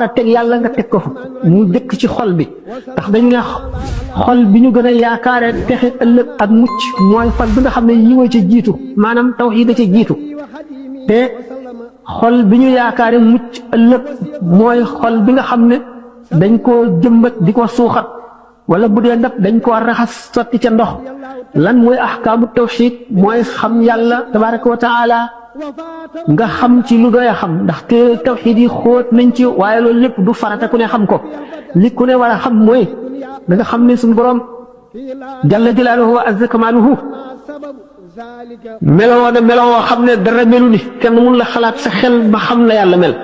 war a teg yàlla nga teg ko fa mu dëkk ci xol bi ndax dañu ne xol bi ñu gën a yaakaare texe ëllëg ak mucc mooy xol bi nga xam ne yiwa ca jiitu maanaam tawxiid ca jiitu te xol bi ñu yaakaare mucc ëllëg mooy xol bi nga xam ne dañ koo jëmbat di ko suuxat wala bu dee ndab dañ koo raxas sotti ca ndox lan mooy ahkaamu tawxiid mooy xam yàlla tabaraka wa taala nga xam ci lu doy a xam ndax te tawxiid yi xóot nañ ci waaye loolu lépp du farata ku ne xam ko li ku ne war a xam mooy da nga xam ne suñu borom jalla jalaaluhu wa azza kamaaluhu meloo na meloo xam ne dara melu ni kenn mun la xalaat sa xel ba xam la yàlla mel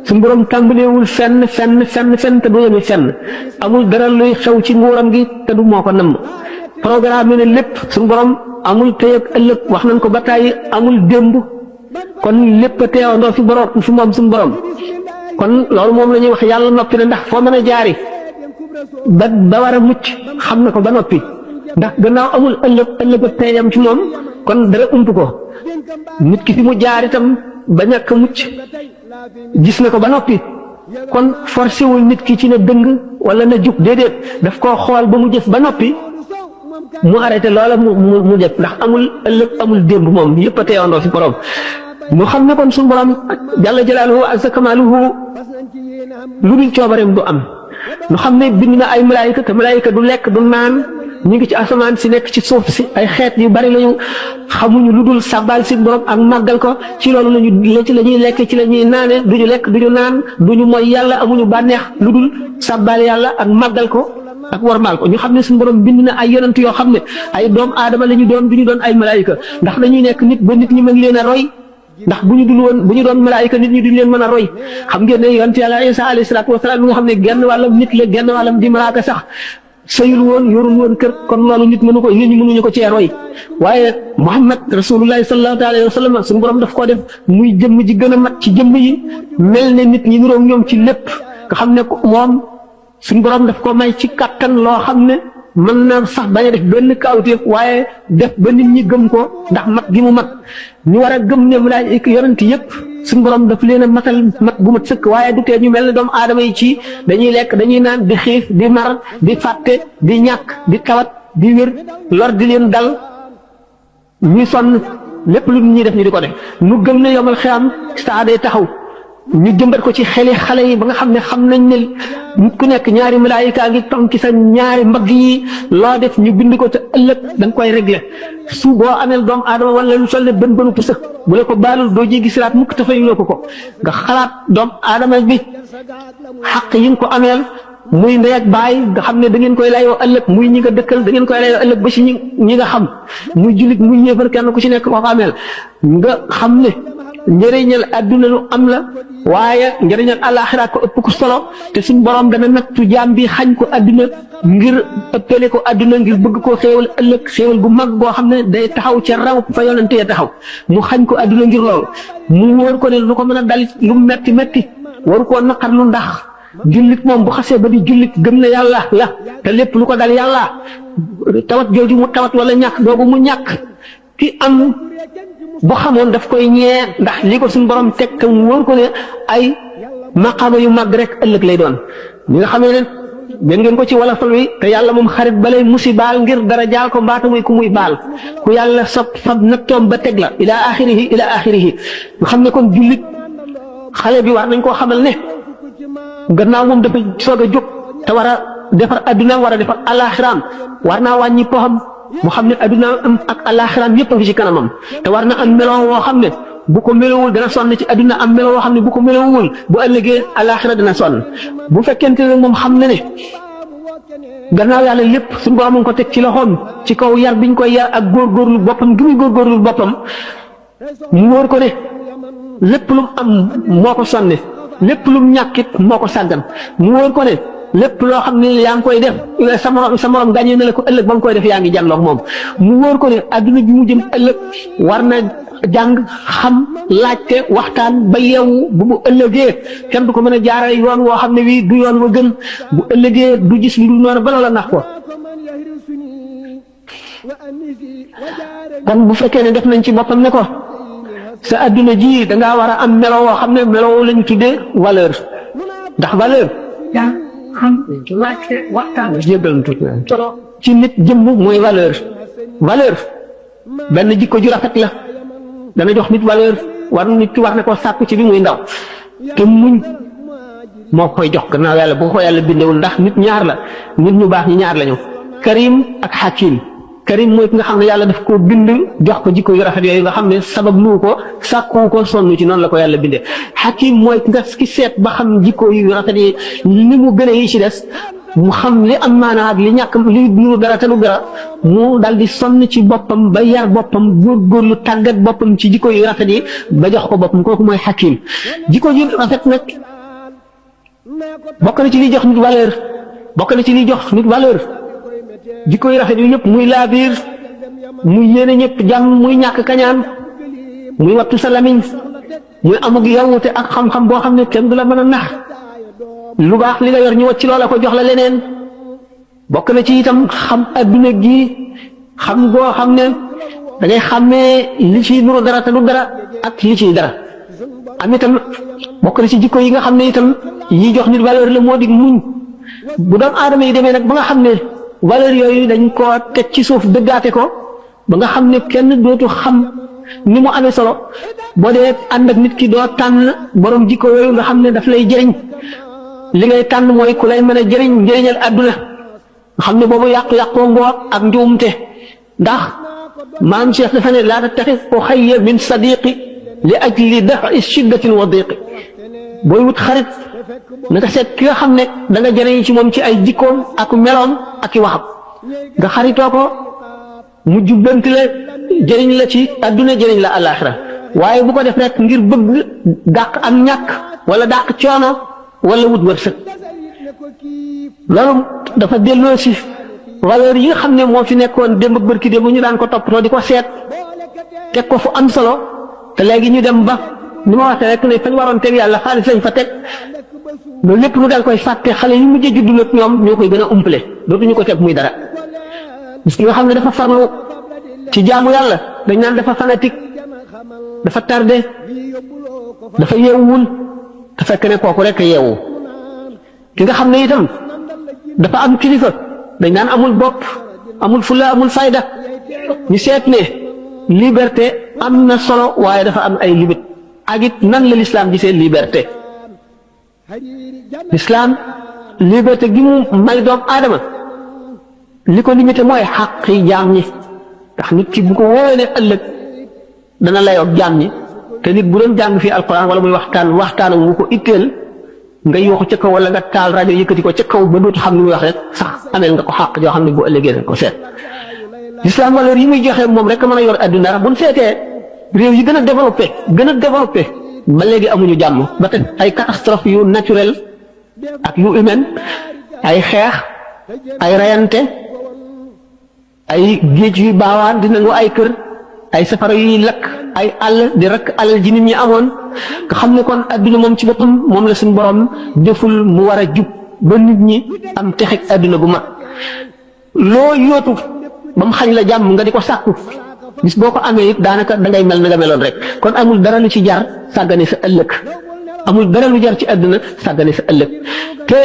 suñu borom tàmbaleewul fenn te du yemi fenn amul dara luy xew ci nguuram gi te du moo ko namm programme ne lépp suñu borom amul tey ak ëllëg wax nañ ko ba tàyyi amul démb kon lépp a teewandoo fi borom fi moom suñu borom kon loolu moom la ñuy wax yàlla noppi na ndax foo mën a jaari ba war a mucc xam na ko ba noppi ndax gannaaw amul ëllëg ak teeyam ci moom kon dara ump ko nit ki fi mu jaar itam ba ñàkk mucc gis na ko ba noppi kon forcé wul nit ki ci na dëng wala na jub déedéet daf koo xool ba mu jëf ba noppi mu arrêté loola mu jëf ndax amul ëllëg amul démb moom yëpp a teewandoo fi borom mu xam ne kon suñu borom jalla jalaaluhu azza kamaaluhu lu dul coobareem du am ñu xam ne bind na ay malaayika te malaayika du lekk du naan ñu ngi ci asamaan si nekk ci suuf si ay xeet yu bari lañu xamuñu lu dul sàbbaal si borom ak màggal ko ci loolu lañu ci la ñuy lekk ci la ñuy naane duñu lekk duñu naan duñu mooy yàlla amuñu bànneex lu dul sàbbaal yàlla ak màggal ko ak warmaal ko ñu xam ne suñu borom bind na ay yonent yoo xam ne ay doom aadama la ñu doon du ñu doon ay malaayika ndax dañuy nekk nit ba nit ñi mën leen a roy ndax bu ñu doon malaayika nit ñi duñ leen mën a roy xam ngeen ne yonent yàlla Isa alayhi salaatu wasalaam mi nga xam ne genn wàllam nit la genn wàllam di malaaka sax sëyul woon yorul woon kër kon loolu nit ñi mënuñu ko cee roy waaye Muhammad rasulullahi sallallahu alayhi wa sallam suñu borom daf koo def muy jëmm ji gën a mat ci jëmm yi mel ne nit ñi niroog ñoom ci lépp nga xam ne moom suñu borom daf ko may ci kattan loo xam ne mën na sax bañ a def benn kawteef waaye def ba nit ñi gëm ko ndax mat gi mu mat ñu war a gëm ne malaayika yonent yëpp suñu borom daf leen a matal mat bu mat sëkk waaye du tee ñu mel ne doomu aadama yi ci dañuy lekk dañuy naan di xiif di mar di fàtte di ñàkk di tawat di wér lor di leen dal ñuy sonn lépp lu ñuy def ñu di ko def nu gëm ne yomal xiyam saa day taxaw ñu jëmbat ko ci xeli xale yi ba nga xam ne xam nañ ne nit ku nekk ñaari malaayika ngi tom ci sa ñaari mbagg yi loo def ñu bind ko te ëllëg da nga koy réglé su boo amee doomu aadama wala lu sol ne bën bënu pusa bu la ko baalul doo jéggi siraat mukk te fayuloo ko nga xalaat doomu aadama bi xaq yi nga ko ameel muy ndey ak baay nga xam ne da ngeen koy layoo ëllëg muy ñi nga dëkkal da ngeen koy layoo ëllëg ba ci ñi nga xam muy jullit muy ñéefar kenn ku ci nekk koo ko ameel nga xam ne njëriñal àdduna lu am la waaye njëriñal àllaaxira ko ëpp ko solo te suñ borom dana nattu jaam bi xañ ko àdduna ngir ëppale ko àdduna ngir bëgg koo xéewal ëllëg xéewal bu mag boo xam ne day taxaw ca raw fa yonante ya taxaw mu xañ ko àdduna ngir loolu mu wóor ko ne lu ko mën a dal lu metti metti waru koo naqar lu ndax jullit moom bu xasee ba di jullit gëm na yàlla la te lépp lu ko dal yàlla tawat jooju mu tawat wala ñàkk doogu mu ñàkk ki am bu xamoon daf koy ñee ndax li ko suñu borom teg te mu wóor ko ne ay maqaama yu mag rek ëllëg lay doon ñi nga xamee ne gën ngeen ko ci wala fal wi te yàlla moom xarit balay musibaal ngir dara jaal ko mbaata muy ku muy baal ku yàlla fab nattoom ba teg la ila axirihi nga xam ne kon jullit xale bi war nañ koo xamal ne gannaaw moom dafa soog a jóg te war a defar adduna war a defar alaxiraam war naa wàññi poxam mu xam ne adduna am ak alaxiraam yëpp a ngi ci kanamam te war na am meloo woo xam ne bu ko melowul dana sonn ci adduna am meloo woo xam ne bu ko melowul bu ëllëgee alaxira dana sonn bu fekkente ne moom xam na ne gannaaw yàlla lépp suñu borom ko teg ci loxoom ci kaw yar biñ koy yar ak góorgóorlu boppam gi muy góorgóorlu boppam mu wóor ko ne lépp lu mu am moo ko sonne lépp lu mu ñàkkit moo ko sàggan mu wóor ko ne lépp loo xam ne yaa ngi koy def sa morom gàññee na la ko ëllëg ba nga koy def yaa ngi jànloog moom mu wóor ko ne adduna bi mu jëm ëllëg war na jàng xam laajte waxtaan ba yeewu bu mu ëllëgee kenn du ko mën a jaarale yoon woo xam ne wii du yoon wa gën bu ëllëgee du gis lu du noonu ba loola nax ko kon bu fekkee ne def nañ ci boppam ne ko sa adduna ji dangaa war a am melo woo xam ne melo lañ tuddee valeur ndax valeur yaa xam laajte waxtaan jéggal tuuti ci nit jëmm mooy valeur benn jikko ju rafet la dana jox nit valeur nit ki war na koo sàkku ci bi muy ndaw te muñ moo koy jox gannaaw yàlla bu ko yàlla bindewul ndax nit ñaar la nit ñu baax ñi ñaar lañu karim ak hakim karim mooy ki nga xam ne yàlla daf koo bind jox ko jikko yu rafet yooyu nga xam ne sabab lu ko sàkku ko sonn ci noonu la ko yàlla bindee hakim mooy ki seet ba xam jikko yu rafet yi ni mu gën a yi ci des mu xam li am maanaa ak li ñàkk li nuru dara te lu dara mu dal di sonn ci boppam ba yar boppam góorgóorlu tàggat boppam ci jikko yu rafet yi ba jox ko boppam kooku mooy hakim jikko yu rafet nag bokk na ci liy jox nit valeur jikko yu rafet yu ñëpp muy laabiir muy yéene ñëpp jàmm muy ñàkk kañaan muy wattu sa lamiñ muy amug yawute ak xam-xam boo xam ne kenn du la mën a nax lu baax li nga yor ñu wacc loola ko jox la leneen bokk na ci itam xam adduna gi xam goo xam ne da ngay xàmmee li ci nuru dara te du dara ak li ci dara am itam bokk na ci jikko yi nga xam ne itam yi jox nit valeur la moo di muñ bu doom aadama yi demee nag ba nga xam ne valeur yooyu dañ koo teg ci suuf dëggaate ko ba nga xam ne kenn dootu xam ni mu amee solo boo dee ànd ak nit ki doo tànn borom jikko yooyu nga xam ne daf lay jëriñ li ngay tànn mooy ku lay mën a jëriñal àdduna nga xam ne boobu yàqu-yàqoo ngoog ak njuumte ndax maam Cheikh dafa ne laa tattaxis uxayya min sadiqi li ajli dafi shiddatin wa diqi booy wut xarit naka seet ki nga xam ne da nga jëriñ ci moom ci ay jikkoom ak meloom ak i waxam nga xaritoo ko mu jubbanti la jëriñ la ci àdduna jëriñ la àllaaxira waaye bu ko def rek ngir bëgg dàq ak ñàkk wala dàq coono wala wut wërsëg loolu dafa delloo si valeur yi nga xam ne moo fi nekkoon démb ak bërki démb ñu daan ko toppatoo di ko seet teg ko fu am solo te léegi ñu dem ba ni ma waxee rek ne fañ waroon teg yàlla xaalis lañ fa teg loolu lépp lu dal koy fàtte xale yi mujj juddu nag ñoom ñoo koy gën a umpale dootuñu ko teg muy dara parce que nga xam ne dafa farlu ci jaamu yàlla dañ naan dafa fanatique dafa tardé dafa yeewul te fekk ne kooku rek yeewu ki nga xam ne itam dafa am kilifa dañ naan amul bopp amul fulla amul fayda ñu seet ne liberté am na solo waaye dafa am ay limite ak it nan la l'islam gisee liberté l'islam liberté gi mu may doom aadama li ko limité mooy xaqi jaam ñi ndax nit ki bu ko wóolee ëllëg dana layoog jaam ñi te nit bu doon jàng fii alquran wala muy waxtaan mu ko itteel nga yooxu ca kaw wala nga taal rajo yëkkati ko ca kaw ba dootu xam ni muy wax rek sax ameel nga ko xaq joo xam ne bu ëllëgee dañ ko seet l'islam valeur yi muy joxe moom rek mën a yor adduna bu ñu seetee réew yi gën a développé ba léegi amuñu jàmm ba tey ay catastrophe yu naturel ak yu humaine ay xeex ay rayante ay géej yu baawaan di nangu ay kër ay safara yuy lakk ay àll di rakk alal ji nit ñi amoon nga xam ne kon adduna moom ci boppam moom la suñu borom deful mu war a jub ba nit ñi am texeg adduna bu mag loo yootu ba mu xañ la jàmm nga di ko sàkku bis boo ko amee it daanaka dangay mel na nga meloon rek kon amul dara lu ci jar sàggane sa ëllëg amul dara lu jar ci àdduna sàggane sa ëllëg te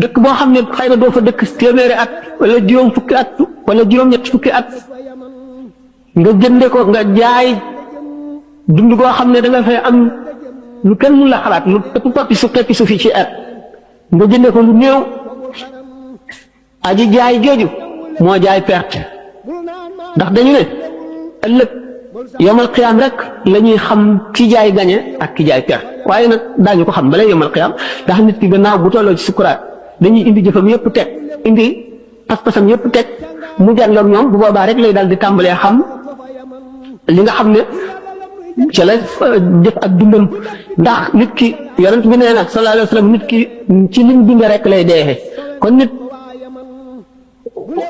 dëkk boo xam ne xëy na doo fa dëkk téeméeri at wala juróom fukki at wala juróom-ñett fukki at nga jënde ko nga jaay dund goo xam ne da nga fay am lu kenn mun la xalaat lu ëpp teppi su fi ci at nga jënde ko lu néew aji jaay jooju moo jaay perte ndax dañu ne ëllëg yomal qiyaam rek la ñuy xam ki jaay gañe ak ki jaay perte waaye nag daañu ko xam bala yomal qiyaam ndax nit ki gannaaw bu tolloo ci sukuraat dañuy indi jëfam yëpp teg indi pas-pasam yëpp teg mu jànloog ñoom bu boobaa rek lay daal di tàmbalee xam li nga xam ne ca la jëf ak dundam ndax nit ki yonent bi nee na sallallahu alayhi wa sallam nit ki ci lim dunde rek lay deexee kon nit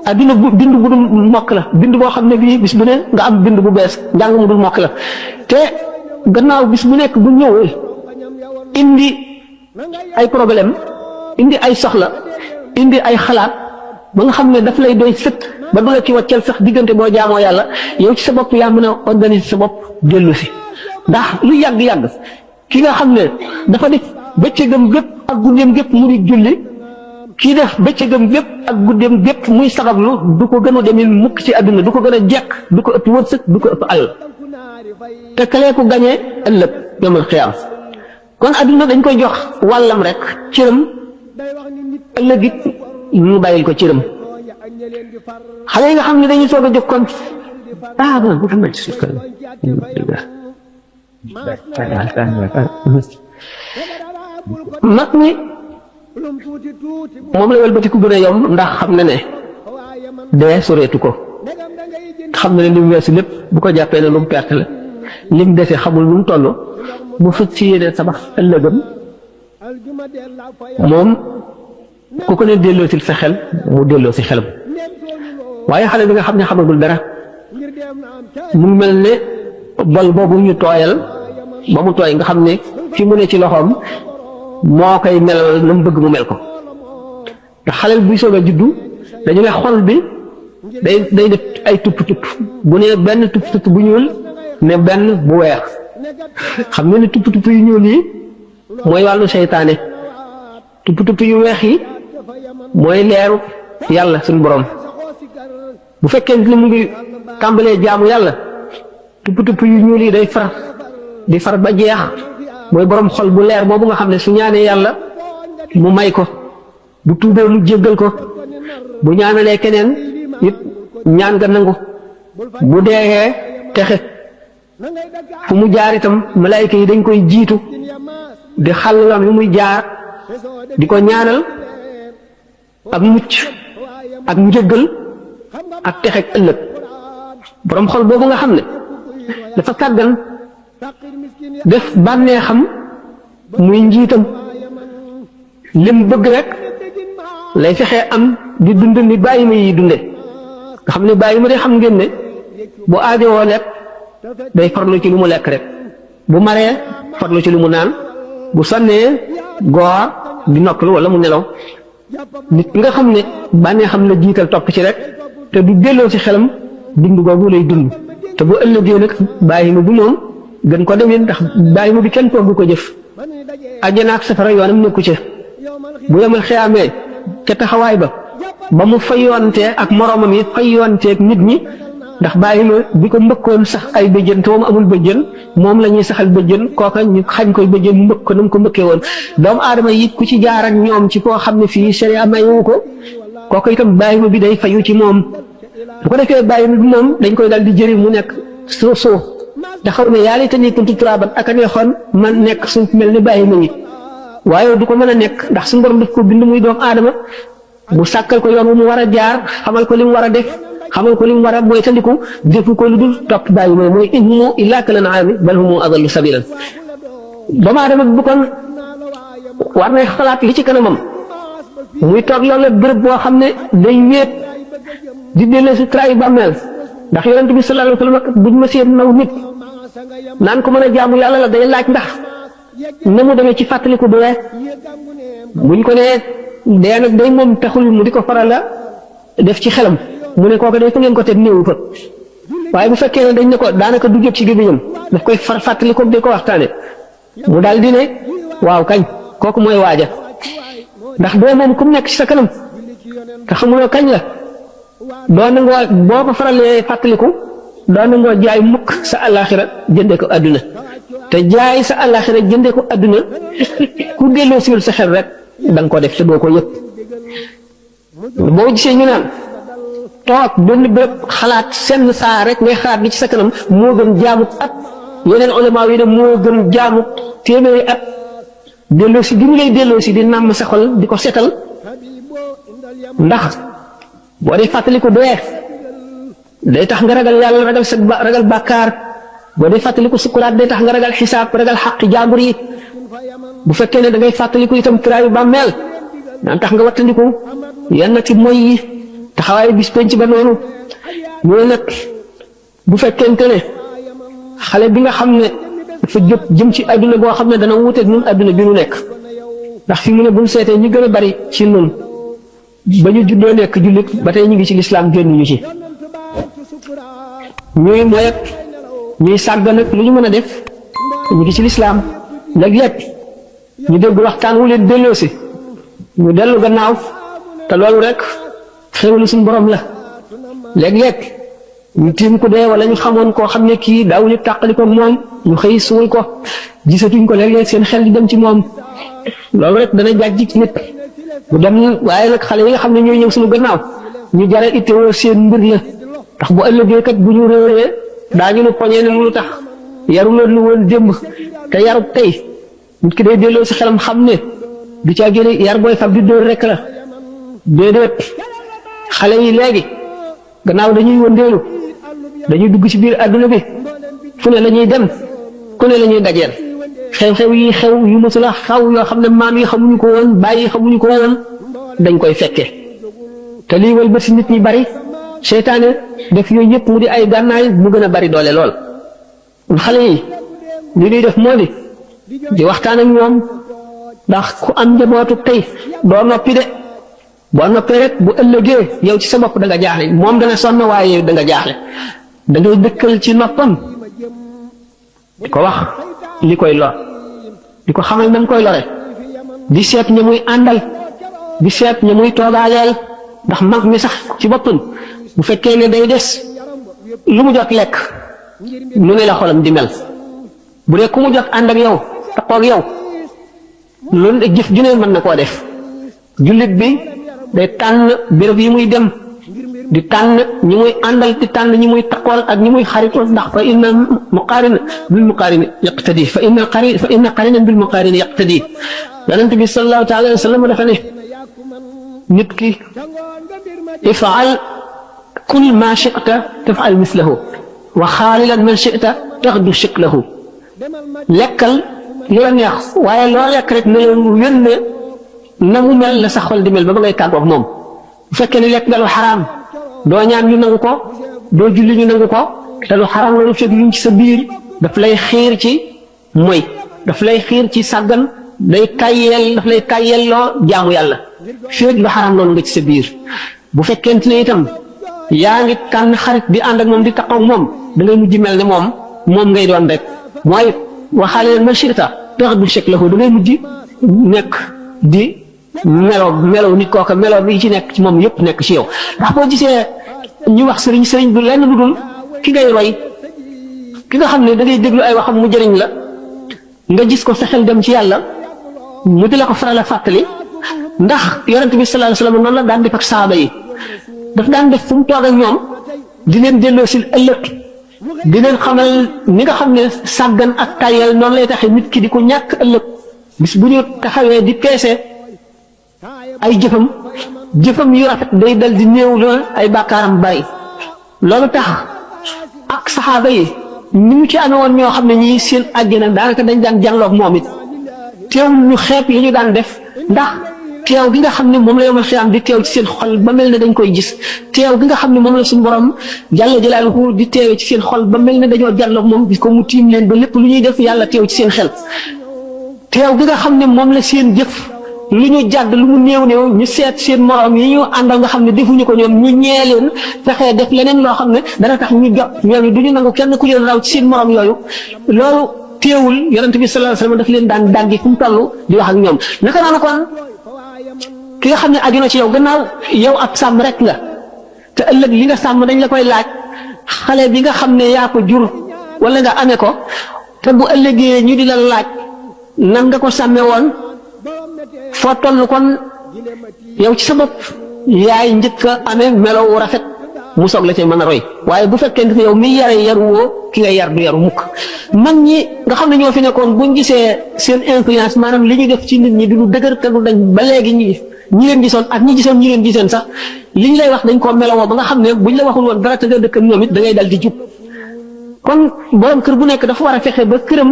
adduna bu bind bu dul mokk la bind boo xam ne bii bis bu ne nga am bind bu bees njàng mu dul mokk la te gannaaw bis bu nekk bu ñëwee indi ay problème indi ay soxla indi ay xalaat ba nga xam ne daf lay doy sëkk ba du la ci wàccal sax diggante boo jaamoo yàlla yow ci sa bopp yaa mën a organiser sa bopp dellu si ndax lu yàgg-yàgg ki nga xam ne dafa def bëccëgam gépp ak guddeem gépp mu di julli kii def bëccëgam gépp ak guddeem gépp muy sabablu du ko gën a demin mukk ci àdduna du ko gën a jekk du ko ëpp wërsëg du ko ëpp alal te kalee ko gañee ëllëg yomal xiyaam kon àdduna dañ koy jox wàllam rek cëram ëllëg it ñu bàyyil ko cëram xale yi nga xam ne dañuy soog a jóg kon non bu xam ci suuf mag mi moom la wëlbati ku gën a yomb ndax xam na ne dee soreetu ko xam na ne li mu weesu lépp bu ko jàppee ne lu mu perte la li mu dese xamul lu mu toll mu fëg ci yéene tabax ëllëgam moom ku ko ne delloo si sa xel mu delloo si xelam waaye xale bi nga xam ne xamagul dara mu mel ne bol boobu ñu tooyal ba mu tooy nga xam ne fi mu ne ci loxoom moo koy melal na mu bëgg mu mel ko te xaleel buy soog a juddu dañu ne xol bi day def ay tupp-tupp bu ne benn tupp-tupp bu ñuul ne benn bu weex xam nga ne tupp-tupp yu ñuul yi mooy wàllu seytaane tupp-tupp yu weex yi mooy leeru yàlla suñu borom bu fekkee ni mu ngi tàmbalee jaamu yàlla tupp-tupp yu ñuul yi day di far ba jeex mooy borom xol bu leer boobu nga xam ne su ñaanee yàlla mu may ko bu tuubee mu jéggal ko bu ñaanalee keneen it ñaan nga nangu bu deexee texe fu mu jaar itam malaayika yi dañ koy jiitu di xàll yoon wi muy jaar di ko ñaanal ak mucc ak njëggal ak texek ëllëg borom xol boobu nga xam ne dafa kàggan def bànnee xam muy njiitam lim bëgg rek lay fexee am di dund ni bàyyi ma yi dunde nga xam ne bàyyi ma de xam ngeen ne bu aajowoo lekk day farlu ci lu mu lekk rek bu maree farlu ci lu mu naan bu sonnee goor di noppalu wala mu nelaw nit nga xam ne bànnee xam la jiital topp ci rek te du delloo ci xelam dund googu lay dund te bu ëllëgee nag bàyyi ma bi moom gën ko demee ndax bàyyi ma bi kenn togg ko jëf àjjana ak safara yoonam nekku ci bu yemal xiyaamee ca taxawaay ba mu fayoonte ak moroomam yi fayoonteeg nit ñi ndax bàyyi ma bi ko mbëkkoon sax ay bëjjën te moom amul bëjjën moom la ñuy saxal bëjjën kooka ñu xañ koy bëjjën mu mbëkk ko na mu ko mbëkkee woon doomu aadama yi ku ci jaar ak ñoom ci koo xam ne fii sharia mayewu ko kooka itam bàyyi ma bi day fayu ci moom bu ko defee bàyyi ma bi moom dañ koy dal di jëri mu nekk soo taxaw ne yaa laytanii kuntu turaaban ak a neexoon man nekk suuf mel ne bàyyi ma it waaye du ko mën a nekk ndax suñu borom daf ko bind muy doomu aadama bu sàkkal ko yoon wu mu war a jaar xamal ko li mu war a def xamal ko li mu war a moytandiku defu ko lu dul topp bàyyi mooy in humu illaa kal an'aami bal hum adallu sabiilan doomu aadama bu kon war nay xalaat li ci kanamam muy toog loolu béréb boo xam ne day wéet di dellee si trahi bàmmeel ndax yonent bi sallallahu alayhi wa sallam buñ ma seen naw nit naan ko mën a jaamu yàlla la day laaj ndax na mu demee ci fàttaliku bu wees buñ ko nee dee nag day moom taxul mu di ko faral la def ci xelam mu ne kooku day fa ngeen ko teg néewu fa waaye bu fekkee ne dañ ne ko daanaka du jóg ci gémmiñam daf koy fàttaliku di ko waxtaane mu daal di ne waaw kañ kooku mooy waaja ndax dee moom ku mu nekk ci sa kanam te xamuloo kañ la doo nangoo boo ko faralee fàttaliku doo nangoo jaay mukk sa àllaaxira jëndee ko àdduna te jaay sa àllaaxira jëndee ko àdduna ku delloo siwul sa xel rek da nga ko def te doo ko yëpp boo gisee ñu naan toog benn bépp xalaat senn saa rek ngay xalaat li ci sa kanam moo gën jaamu at yeneen ulama yi ne moo gën jaamu téeméeri at delloo si bi mu lay delloo si di nàmm sa xol di ko setal ndax boo dee fàttaliku dee day tax nga ragal yàlla ragal sa ragal bàkkaar boo dee fàttaliku sukuraat day tax nga ragal xisaab ragal xaqi jaambur yi bu fekkee ne da ngay fàttaliku itam kiraayu bàmmeel daan tax nga wattandiku yenn ci moy yi taxawaayu bis penc ba noonu ñu ne nag bu fekkente ne xale bi nga xam ne dafa jóg jëm ci adduna boo xam ne dana wuuteeg ñun adduna bi nu nekk ndax fi mu ne bu ñu seetee ñu gën a bari ci ñun ba ñu juddoo nekk jullit ba tey ñu ngi ci lislaam génnuñu ci ñuy moyet ñuy sàggan ak lu ñu mën a def ñu ngi ci lislaam léeg-léeg ñu dégg waxtaan wu leen delloosi ñu dellu gannaaw te loolu rek xéwalu suñu borom la léeg-léeg ñu tiim ko dee wala ñu xamoon koo xam ne kii daaw ñu tàqali ko moom ñu xëy suul ko gisatuñ ko léeg-léeg seen xel di dem ci moom loolu rek dana jàjj nit bu dem waaye nag xale yi nga xam ne ñooy ñëw suñu gannaaw ñu jare ittewoo seen mbir la ndax bu ëllëgee kat bu ñu réeree daañu nu poñee ne lu tax yaru loon lu woon démb te yarub tey nit ki day delloo si xelam xam ne du caa génne yar booy fab di dóor rek la déedéet xale yi léegi gannaaw dañuy wëndeelu dañuy dugg ci biir àdduna bi fu ne la ñuy dem ku ne la ñuy dajeel xew-xew yi xew yu mësula xaw yoo xam ne maam yi xamuñu ko woon bàyyi xamuñu ko woon dañ koy fekke te lii wal ba si nit ñi bari seytaane def yooyu yëpp mu di ay gànnaay mu gën a bari doole lool xale yi li ñuy def moo di waxtaan ak ñoom ndax ku am njabootu tey doo noppi de boo noppee rek bu ëllëgee yow ci sa bopp da nga jaaxle moom dana sonn waaye yow da nga jaaxle da ngay dëkkal ci noppam di ko wax li koy lor di ko xamal nañ koy lore di seet ña muy àndal di seet ña muy toogaaleel ndax mag mi sax ci boppam bu fekkee ne day des lu mu jot lekk lu ne la xolam di mel bu dee ku mu jot ànd ak yow taxoog yow loolu jëf ju ne mën na koo def jullit bi day tànn béréb yi muy dem di tànn ñi muy àndal di tànn ñi muy taxool ak ñi muy xaritool ndax fa inna muqaarin bil muqaarin yaqtadi fa inna qarinan bil muqaarin yaqtadi yonent bi sallallahu taala alayhi wa sallam dafa ne nit ki ifaal kul ma shi'ta tafal mislahu wa xaalilan man shi'ta taxdu shiklahu lekkal lu la neex waaye loo lekk rek ne wén ne na mu mel la sa xol di mel ba ngay tàggoog moom bu fekkee ne lekk nga lu xaraam doo ñaan ñu nangu ko doo julli ñu nangu ko te lu xaraam loolu fekk luñ ci sa biir daf lay xiir ci moy daf lay xiir ci sàggan daf lay tayyeel loo jaamu yàlla fekk lu xaraam loolu nga ci sa biir bu fekkente ne itam yaa ngi tànn xarit di ànd ak moom di taxaw moom da ngay mujj mel ne moom ngay doon rek mooy waxaale leen ma shirta tax du chek la ko da ngay mujj nekk di melo nit kooka melo bi ci nekk ci moom yëpp nekk ci yow ndax boo gisee ñu wax sëriñ du lenn lu dul ki ngay roy ki nga xam ne da ngay déglu ay waxam mu jëriñ la nga gis ko sa xel dem ci yàlla mu di la ko faral a fàttali ndax yonent bi sallallahu alayhi wasallam noonu la daan def ak saaba yi daf daan def fu mu toog ak ñoom di leen delloo si ëllëg di leen xamal ni nga xam ne sàggan ak tayal noonu lay taxe nit ki di ko ñàkk ëllëg bis bu ñu taxawee di peese ay jëfam yu rafet day dal di néew lool ay bàkkaaram bari loolu tax ak saxaaba yi ni mu ci amee woon ñoo xam ne ñii seen àjjana daanaka dañ daan jànloog moom it teewul ñu xeeb li ñu daan def ndax teew gi nga xam ne moom la yomal xiyaam di teew ci seen xol ba mel ne dañ koy gis teew gi nga xam ne moom la suñu borom jàlla jalaaluhu di teewee ci seen xol ba mel ne dañoo jàlloog moom gis ko mu tiim leen ba lépp lu ñuy def yàlla teew ci seen xel teew gi nga xam ne moom la seen jëf lu ñu jàdd lu mu néew ñu seet seen morom yi ñu àndal nga xam ne defuñu ko ñoom ñu ñee leen fexee def leneen loo xam ne dana tax ñu jot ñoom du ñu nangu kenn ku leen raw ci seen morom yooyu loolu teewul yonent bi sallallahu alayhi wasallam daf leen daan dàggi fu mu toll di wax ak ñoom naka noonu kon ki nga xam ne aju na ci yow gannaaw yow ab sàmm rek nga te ëllëg li nga sàmm dañ la koy laaj xale bi nga xam ne yaa ko jur wala nga amee ko te bu ëllëgee ñu di la laaj nan nga ko sàmmee woon foo toll kon yow ci sa bopp yaay njëkk a amee melo wu rafet mu soog la ci mën a roy waaye bu fekkee ne yow mi yare yaru woo ki nga yar du yaru mukk mag ñi nga xam ne ñoo fi nekkoon buñ gisee seen influence maanaam li ñu def ci nit ñi du dëgër te du dañ ba léegi ñi leen gisoon ak ñi gisoon ñi leen giseen sax li ñu lay wax dañ koo melowoo ba nga xam ne buñ la waxul woon dara te nga dëkk ak ñoom it da ngay dal di jub kon borom kër bu nekk dafa war a fexe ba këram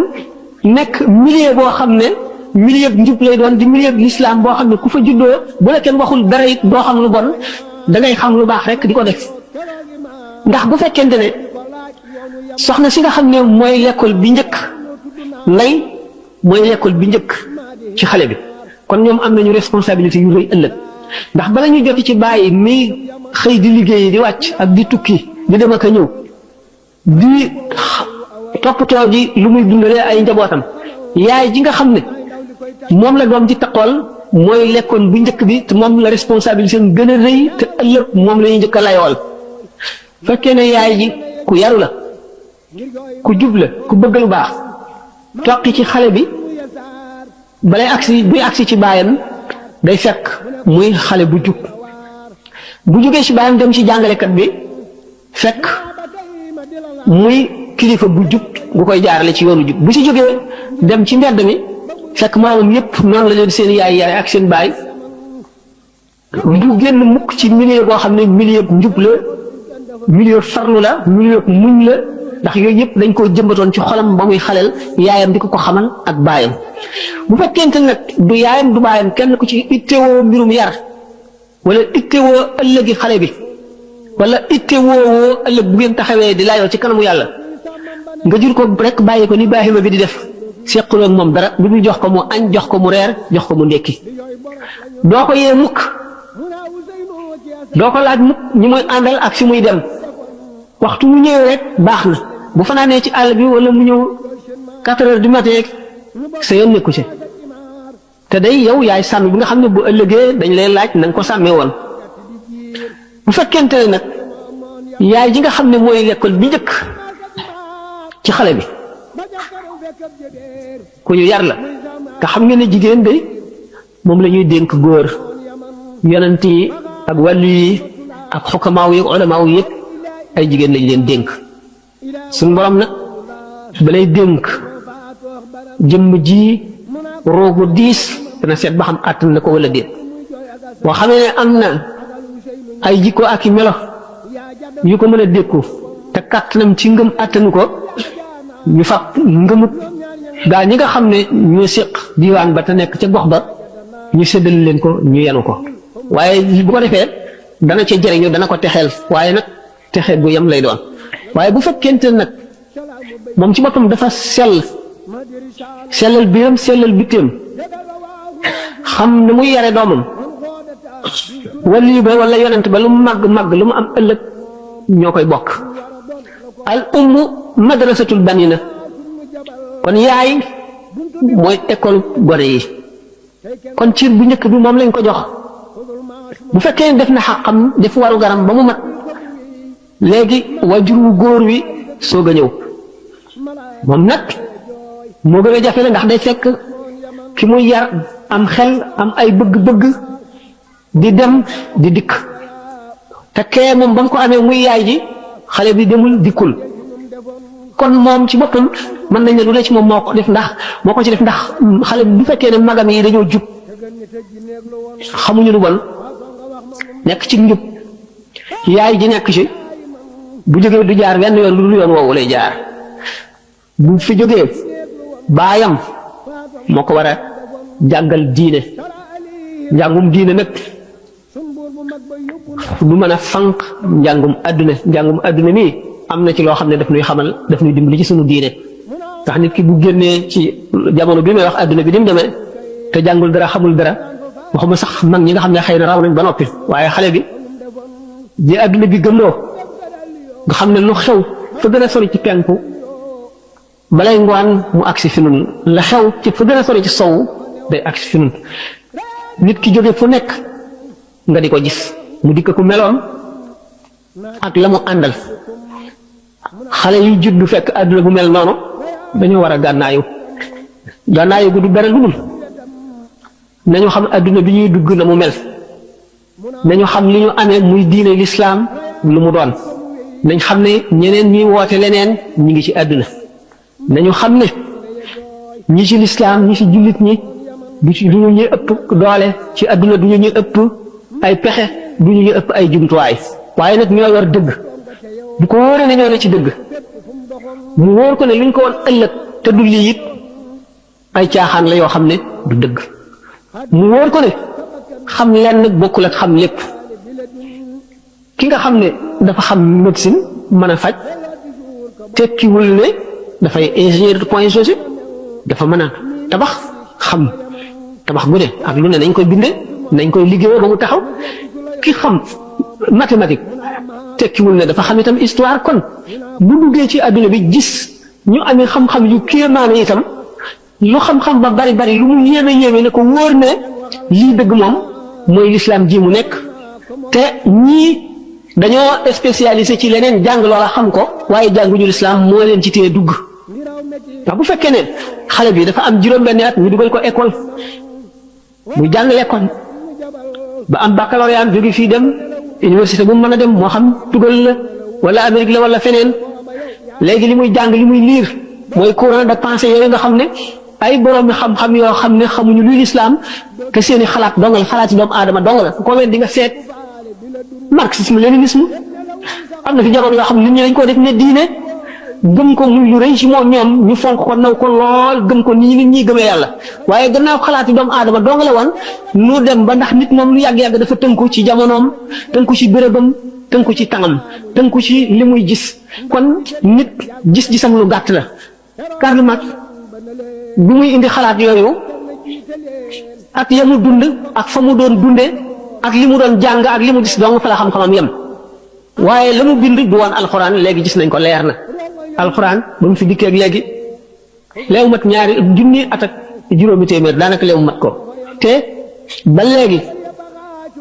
nekk milieu boo xam ne milieu njub lay doon di milieu l'islam boo xam ne ku fa juddoo bu la kenn waxul dara it doo xam lu bon da ngay xam lu baax rek di ko def ndax bu fekkente ne soxna si nga xam ne mooy l'école bi njëkk lay mooy l'école bi njëkk ci xale bi kon ñoom am nañu responsabilité yu rëy ëllëg ndax bala ñu jot ci bàyyi mi xëy di liggéey di wàcc ak di tukki di dem ak a ñëw di toppatoo ji lu muy dundalee ay njabootam yaay ji nga xam ne moom la doom ci taqool mooy lekkoon bu njëkk bi te moom la responsabilité gën a rëy te ëllëg moom la ñuy njëkk a layool fekkee ne yaay ji ku yaru la ku jub la ku bëgg lu baax toqi ci xale bi balay agsi buy agsi ci baayam day fekk muy xale bu jub bu jógee ci baayam dem ci jàngalekat bi fekk muy kilifa bu jub bu koy jaarale ci yoonu jub bu ci jógee dem ci mbedd mi fekk maamam yépp noonu la leen seen yaay ak seen baay du génn mukk ci milieu boo xam ne milieu njub la milieu farlu la milieu muñ la ndax yooyu yëpp dañ koo jëmbatoon ci xolam ba muy xaleel yaayam di ko xamal ak baayam bu fekkente nag du yaayam du baayam kenn ku ci ittewoo mbirum yar wala ittewoo ëllëgi xale bi wala ittewoo ëllëg bu ngeen taxawee di laayoo ci kanamu yàlla nga jur ko rek bàyyi ko ni Ibrahima bi di def seqaloo ak moom dara lu ñu jox ko mu añ jox ko mu reer jox ko mu ndékki doo ko yee mukk doo ko laaj mukk ñi muy àndal ak fi muy dem waxtu mu ñëwee rek baax na bu fanaanee ci àll bi wala mu ñëw 4 heures du matin sa yoon nekku ci te day yow yaay sàmm bi nga xam ne bu ëllëgee dañ lay laaj na nga ko sàmmee woon bu fekkente ne nag yaay ji nga xam ne mooy l'école bi njëkk ci xale bi ku ñu yar la nga xam nga ne jigéen de moom la ñuy dénk góor yonent yi ak wàllu yi ak xukamaaw yi ak ulamaaw yi yëpp ay jigéen lañ leen dénk suñu borom nag ba lay dénk jëmm ji roogu diis dana seet ba xam àttan na ko wala déet boo xamee ne am na ay jikko ak i melo yu ko mën a dékku te kàttanam ci ngëm àttanu ko ñu fab ngëmut gaa ñi nga xam ne ñoo séq diwaan ba te nekk ca gox ba ñu séddal leen ko ñu yenu ko waaye bu ko defee dana ca jëriñu dana ko texeel waaye nag texe gu yem lay doon waaye bu fekkente nag moom ci boppam dafa sellal biiram sellal bitteem xam ne muy yare doomam wali ba wala yonent ba lu mu màgg lu mu am ëllëg ñoo koy bokk al ummu madrasatul banina kon yaay mooy école gone yi kon ciir bu njëkk bi moom lañ ko jox bu fekkee def na xaqam def waru garam ba mu mat léegi wajur wu góor wi soog a ñëw moom nag moo gën a jafe la ndax day fekk ki muy yar am xel am ay bëgg-bëgg di dem di dikk te kee moom ba mu ko amee muy yaay ji xale bi demul dikkul kon moom ci boppam mën nañ ne lu ne ci moom moo ko ci def ndax xale bi bu fekkee ne magam yi dañoo jub xamuñu lu bon nekk ci njub yaay ji nekk ci bu jógee du jaar wenn yoon lu dul yoon woowu lay jaar bu fi jógee baayam moo ko war a jàngal diine njàngum diine nag du mën a fanq njàngum adduna mi am na ci loo xam ne daf nuy dimbali ci sunu diine ndax nit ki bu génnee ci jamono bi may wax adduna bi ni mu demee te jàngul dara xamul dara waxuma sax mag ñi nga xam ne xëy na raw nañ ba noppi waaye xale bi ji adduna bi gëmloo nga xam ne lu xew fa gën a sori ci penku balay ngoon mu agsi fi nun la xew ci fa gën a sori ci sow day agsi fi nun nit ki jóge fu nekk nga di ko gis mu dikk ku meloon ak la mu àndal xale yu juddu fekk àdduna bu mel noonu dañoo war a gànnaayu gu du dara lu dul nañu xam àdduna bi ñuy dugg na mu mel nañu xam li ñu amee muy diine lislaam lu mu doon nañ xam ne ñeneen ñuy woote leneen ñi ngi ci àdduna nañu xam ne ñi ci lislaam ñi ci jullit ñi du ñu ñuy ëpp doole ci àdduna du ñu ñuy ëpp ay pexe du ñu ñuy ëpp ay jumtuwaay waaye nag ñoo yor dëgg bu ko wóoree ne ñoo ne ci dëgg mu wóor ko ne luñ ko woon ëllëg te du lii it ay caaxaan la yoo xam ne du dëgg mu wóor ko ne xam lenn bokkul ak xam lépp ki nga xam ne dafa xam médecine mën a faj tekkiwul ne dafay ingénieur de point G dafa mën a tabax xam tabax gu ne ak lu ne nañ koy bindee nañ koy liggéeyoo ba mu taxaw ki xam mathématique tekkiwul ne dafa xam itam histoire kon bu duggee ci àdduna bi gis ñu amee xam-xam yu kéemaane itam lu xam-xam ba bari bari lu mu yéeme yéeme ne ko wóor ne lii dëgg moom mooy l'islam ji mu nekk te ñii dañoo spécialisé ci leneen jàng loola xam ko waaye jànguñu l'islam moo leen ci tee dugg ndax bu fekkee ne xale bi dafa am juróom-benni at ñu dugal ko école mu jàng l'école ba am baccalauréat jóge fii dem université bu mu mën a dem moo xam tugal la wala Amérique la wala feneen léegi li muy jàng li muy liir mooy courant de pensée yooyu nga xam ne ay borom xam-xam yoo xam ne xamuñu luy lislaam te seeni xalaat dongal xalaat ci doomu aadama dongal la ko wen di nga seet marxisme léninisme am na fi jamono yoo xam ne nit ñi dañ ko def ne diine gëm ko muy lu rëy ci moom ñoom ñu fonk ko naw ko lool gëm ko nii nit ñi gëmee yàlla waaye gannaaw xalaat yi doomu aadama dong la woon nu dem ba ndax nit moom lu yàgg-yàgg dafa tënku ci jamonoom tënku ci bérébam tënku ci tàngam tënku ci li muy gis kon nit gis-gisam lu gàtt la Karl Marx bi muy indi xalaat yooyu ak ya mu dund ak fa mu doon dunde ak li mu doon jàng ak li mu gis dong fa la xam-xamam yem waaye la mu bind du woon alxuraan léegi gis nañ ko leer na alxuraan ba mu fi dikkee ak léegi leew mat ñaari junni at ak juróomi téeméer daanaka leew mat ko te ba léegi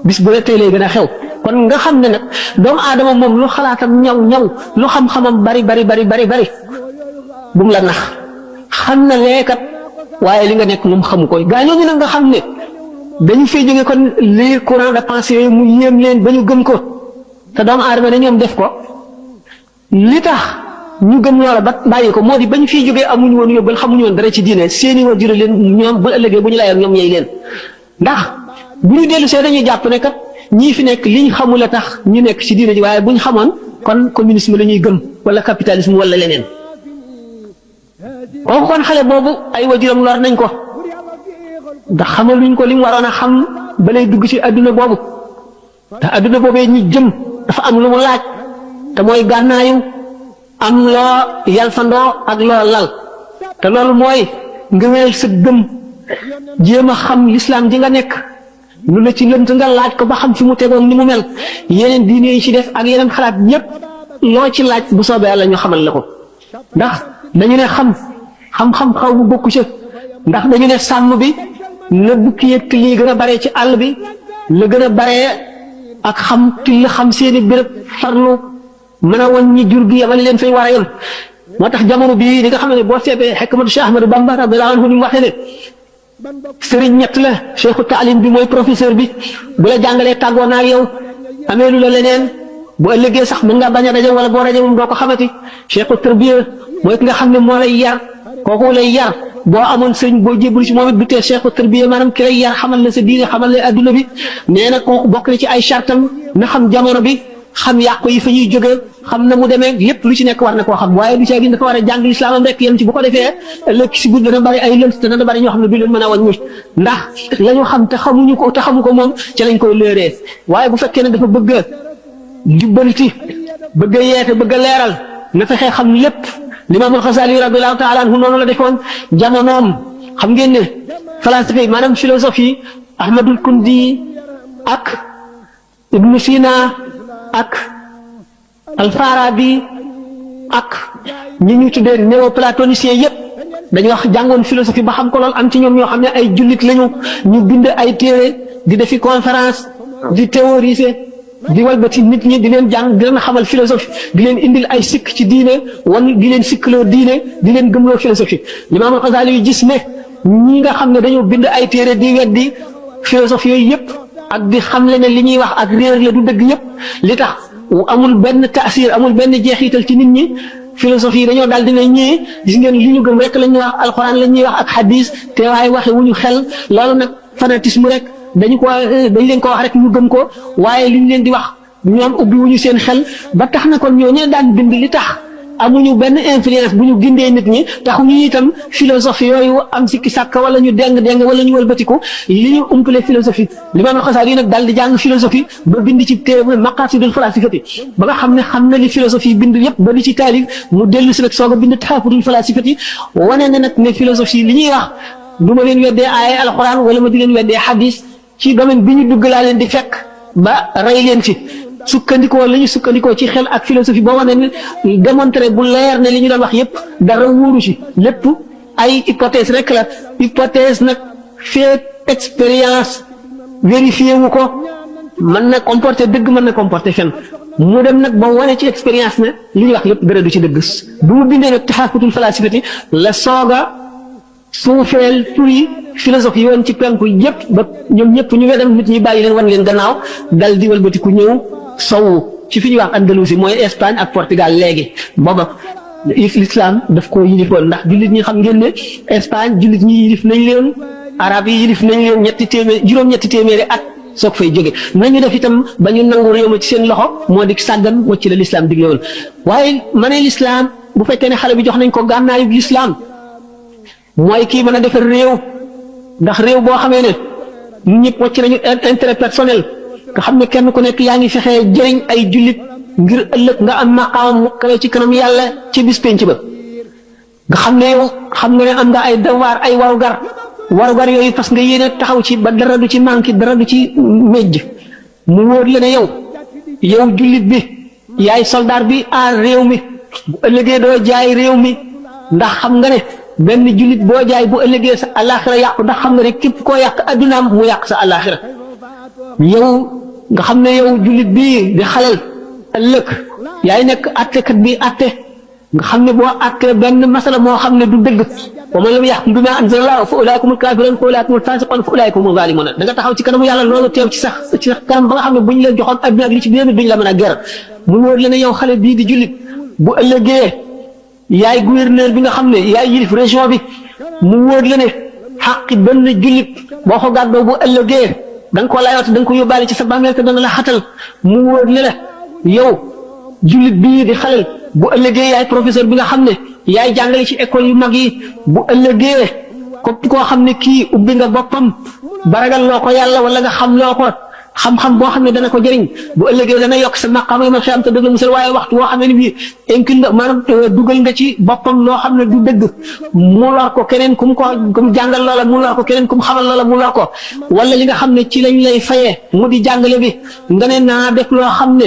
bis bu ne tey lay gën a xew kon nga xam ne nag doomu aadama moom lu xalaatam ñaw ñaw lu xam-xamam bari bu mu la nax xam na leekat waaye li nga nekk moom xamu koy gaa ñooñu nag nga xam ne dañu fay jóge kon lii courant de pensée yooyu mu yéem leen ba ñu gëm ko te doomu aadama ne ñoom def ko li tax ñu gëm loola ba bàyyi ko moo di bañ fiy jógee amuñu woon yóbbal xamuñu woon dara ci diine seeni waajur leen ñoom ba ëllëgee bu ñu layoon ñoom yey leen ndax bu ñu dellu see dañuy jàpp ne kat ñii fi nekk liñ xamul a tax ñu nekk ci diine ji waaye bu ñu xamoon kon communisme la ñuy gëm wala capitalisme wala leneen kooku kon xale boobu ay waajuram lor nañ ko ndax xamaluñ ko li mu waroon a xam ba lay dugg ci adduna boobu te adduna boobee ñi jëm dafa am lu mu laaj te mooy gànnaayu am loo yalfandoo ak loo lal te loolu mooy nga wéyal sa gëm jéem a xam lislaam ji nga nekk lu la ci lënt nga laaj ko ba xam fi mu tegoon ni mu mel yeneen diine yi ci def ak yeneen xalaat ñépp loo ci laaj bu soobee yàlla ñu xamal la ko ndax dañu ne xam-xam xaw bu bokku ci ndax dañu ne sàmm bi la bukki yëg lii gën a bare ci àll bi la gën a bare ak xam till xam seeni béréb farlu mën a woon ñi jur gi yamal leen fay war a yem moo tax jamono bii li nga xam ne boo seetee xekmatu Cheikh Ahmadou Bamba radiyallahu anhu ni mu waxee ne sëriñ ñett la cheikhu taalim bi mooy professeur bi bu la jàngalee tàggoo naa ak yow amee lu la leneen bu ëllëgee sax mën ngaa bañ a daje wala boo daje moom doo ko xamati cheikhu tarbiya mooy ki nga xam ne moo lay yar kooku lay yar boo amoon sëriñ boo jébbalu ci moom it du tee cheikhu tarbiya maanaam ki lay yar xamal la sa diine xamal la adduna bi nee na kooku bokk na ci ay chartam na xam jamono bi xam yàqu yi fa ñuy jóge xam na mu demee lépp lu ci nekk war na koo xam waaye du ci gis dafa war a jàng lislaamam rek yem ci bu ko defee ëllëg si guddi dana bari ay lënt te dana bari ñoo xam ne du leen mën a wàññi ndax la ñu xam te xamuñu ko te xamu ko moom ci lañ koy léeree waaye bu fekkee ne dafa bëgg a jubbanti bëgg a yeete bëgg a leeral na fexee xam lépp Limaam al-Xasaali radiyallaahu taala anhu noonu la defoon jamonoom xam ngeen ne falasifa yi maanaam philosophie Ahmadul Kundi ak Ibnu Sina ak Al-Farabi ak ñi ñu tuddee néoplatoniciens yépp dañu wax jàngoon philosophie ba xam ko lool am ci ñoom ñoo xam ne ay jullit lañu ñu bind ay téere di defi conférence di théoriser di walbati nit ñi di leen jàng di leen xamal philosophie di leen indil ay sikk ci diine wan di leen sikkloo diine di leen gëmloo philosophie Imaam al-Xasaali yu gis ne ñi nga xam ne dañoo bind ay téere di weddi philosophie yooyu yépp ak di xamle ne li ñuy wax ak réer la du dëgg yépp li tax amul benn taasir amul benn jeexital ci nit ñi philosophie yi dañoo daal dina ñëwee gis ngeen li ñu gëm rek la ñuy wax alxuraan la ñuy wax ak hadis te waaye waxe wu ñu xel loolu nag fanatisme rek dañ leen ko wax rek ñu gëm ko waaye li ñu leen di wax ñoom ubbi wu ñu seen xel ba tax na kon ñoo ñee daan bind li tax amuñu benn influence bu ñu gindee nit ñi taxuñu itam philosophie yooyu am sikki sàkk wala ñu deng wala ñu wëlbatiku li ñu umpale philosophie Limaam al-Xasaali nag daal di jàng philosophie ba bind ci téere maqaasidul falaasifati ba nga xam ne xam na li philosophie bind yépp ba di ci taalif mu dellu si nag soog a bind tahaafudul falaasifati wane na nag ne philosophie li ñuy wax du ma leen weddee aaya alxuraan wala ma di leen weddee xadis ci domaine bi ñu dugg laa leen di fekk ba rey leen ci sukkandikoo la ñu sukkandikoo ci xel ak philosophie boo wane ne démontré bu leer ne li ñu doon wax yépp dara wóoru ci lépp ay hypothèse rek la hypothèse nag fait expérience vérifié wu ko mën na comporter dëgg mën na comporter fen mu dem nag ba wane ci expérience ne li ñuy wax lépp dara du ci dëgg bu mu bindee nag taxaakutul falasifati la sooga suufeel turi philosophie yoon ci penku yëpp ba ñoom ñëpp ñu wedam nit ñi bàyyi leen wan leen gannaaw dal di wëlbati ku ñëw sowu ci fi ñuy wax Andalousie mooy Espagne ak Portugal léegi booba l'islam daf ko yilifoon ndax jullit ñi xam ngeen ne Espagne jullit ñi yilif nañ leen arab yi yilif nañ leen juróom-ñetti téeméeri at soog fay jóge nañu def itam ba ñu nangu réew ma ci seen loxo moo di sàggan wacc la l'islam digle woon waaye ma ne l'islam bu fekkee ne xale bi jox nañ ko gànnaayu l'islam mooy kii mën a defar réew ndax réew boo xamee ne ñëpp wacc nañu intérêt personnel nga xam ne kenn ku nekk yaa ngi fexee jëriñ ay jullit ngir ëllëg nga am maqaam mu kawe ci kanam yàlla ci bis penc ba nga xam ne yow xam nga ne am nga ay devoir ay warugar yooyu parce que yéene taxaw ci ba dara du ci manqué dara du ci mejj mu wóor la ne yow jullit bi yaay soldat bi aar réew mi bu ëllëgee doo jaay réew mi ndax xam nga ne benn jullit boo jaay bu ëllëgee sa àllaaxira yàqu ndax xam nga ne képp koo yàq addunaam mu yàq sa àllaaxira yow nga xam ne yow jullit bii di xalal ëllëg yaay nekk attekat bi atte nga xam ne boo attee benn masala moo xam ne du dëgg wa man lam yaxkum bimaa anzalallahu fa ulaa'ika humul kaafiruun fa ulaa'ika humul faasiquun fa ulaa'ika humuz zaalimuun da nga taxaw ci kanamu yàlla loolu teew ci sax kanam ba nga xam ne buñ la joxoon adduna ak li ci biir duñ la mën a ger mu wóor la ne yow xale bii di jullit bu ëllëgee yaay gouverneur bi nga xam ne yaay yilif région bi mu wóor la ne xaqi benn jullit boo ko gàddoo bu ëllëgee da nga ko layoot da nga ko yóbbaale ci sa bàmmeel te dana la xatal mu wóor la ne yow jullit bii di xalel bu ëllëgee yaay professeur bi nga xam ne yaay jàngale ci école yu mag yi bu ëllëgee képp koo xam ne kii ubbi nga boppam baragal loo ko yàlla wala nga xam loo ko xam-xam boo xam ne dana ko jëriñ bu ëllëgee dana yokk sa maqaam yi ma xam te dëgg musal waaye waxtu woo xam ne bii incul maanaam dugal nga ci boppam loo xam ne du dëgg mu lor ko keneen kum jàngal loola mu lor ko keneen kum xamal loola mu lor ko wala li nga xam ne ci lañ lay fayee mu di jàngale bi nga ne naa def loo xam ne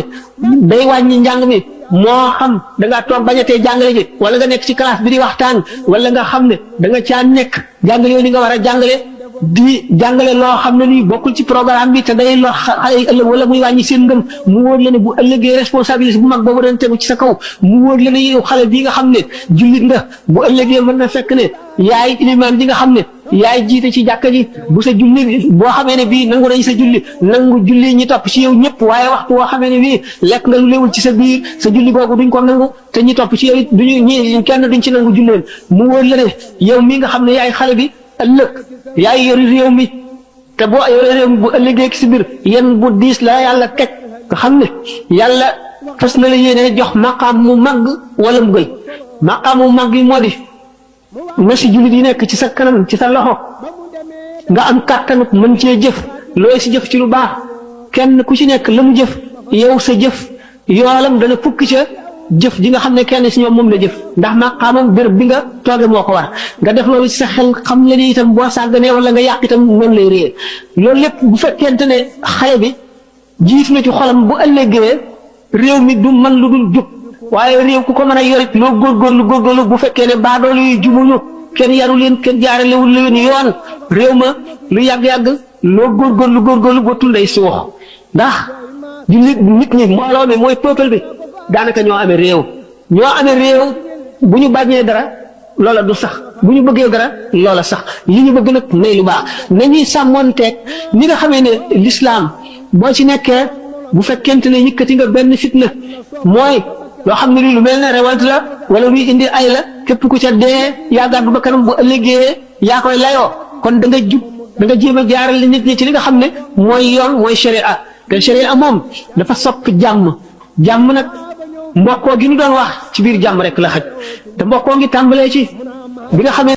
day wàññi njàng mi moo xam da ngaa toog bañatee jàngale ji wala nga nekk ci classe bi di waxtaan wala nga xam ne da nga caa nekk jàngale yow li nga war a jàngale di jàngale loo xam ne nii bokkul ci programme bi te day lor xale yi ëllëg wala muy wàññi seen ngëm mu wóor la ne bu ëllëgee responsabilité bu mag boobu dañ tegu ci sa kaw mu wóor la ne yow xale bii nga xam ne jullit nga bu ëllëgee mën na fekk ne yaay ilimaan bi nga xam ne yaay jiite ci jàkka ji bu sa julli boo xamee ne bii nangu nañ sa julli nangu julli ñi topp ci yow ñëpp waaye waxtu woo xamee ne bii lekk nga lu léwul ci sa biir sa julli googu duñ ko nangu te ñi topp ci yow it duñu ñi kenn duñ ci nangu julleen mu wóor la ne yow mii nga xam ne yaay xale bi ëllëg yaay yori réew mi te boo yore réew mi bu ëllëgee ci si biir yéen bu diis la yàlla teg nga xam ne yàlla fas na la yéene jox maqaam mu màgg wala mu gëy maqaam mu màgg yi moo di na si jullit yi nekk ci sa kanam ci sa loxo nga am kàttanu mën cee jëf looy si jëf ci lu baax kenn ku ci nekk la mu jëf yow sa jëf yoolam dana fukki ca jëf ji nga xam ne kenn si ñoom moom la jëf ndax maqaamam béréb bi nga tooge moo ko war nga def loolu ci sa xel xam le ni itam boo sàgganee wala nga yàq itam noonu lay réer loolu lépp bu fekkente ne xale bi jiitu na ci xolam bu ëllëgee réew mi du man lu dul jub waaye réew ku ko mën a yorit loo góorgóorlu bu fekkee ne baadoolu yi jubuñu kenn yaru leen kenn jaaralewul leen yoon réew ma lu yàgg-yàgg loo góorgóorlu ba tunday suux ndax di nit ñi mbooloo mi mooy peuple bi daanaka ñoo amee réew bu ñu bañee dara loola du sax bu ñu bëggee dara loola sax li ñu bëgg nag nay lu baax nañuy sàmmoonteeg ni nga xamee ne l'islam boo ci nekkee bu fekkente ne yëkkati nga benn fitna mooy loo xam ne lii lu mel ne révolte la wala luy indi ay la képp ku ca dee yaa gàddu ba kanam bu ëllëgee yaa koy layoo kon da nga jub da nga jéem a jaarale nit ñi ci li nga xam ne mooy yoon mooy sharia te sharia moom dafa sopp jàmm nag mbokkoo gi ñu doon wax ci biir jàmm rek la xaj te mbokkoo ngi tàmbalee ci bi nga xamee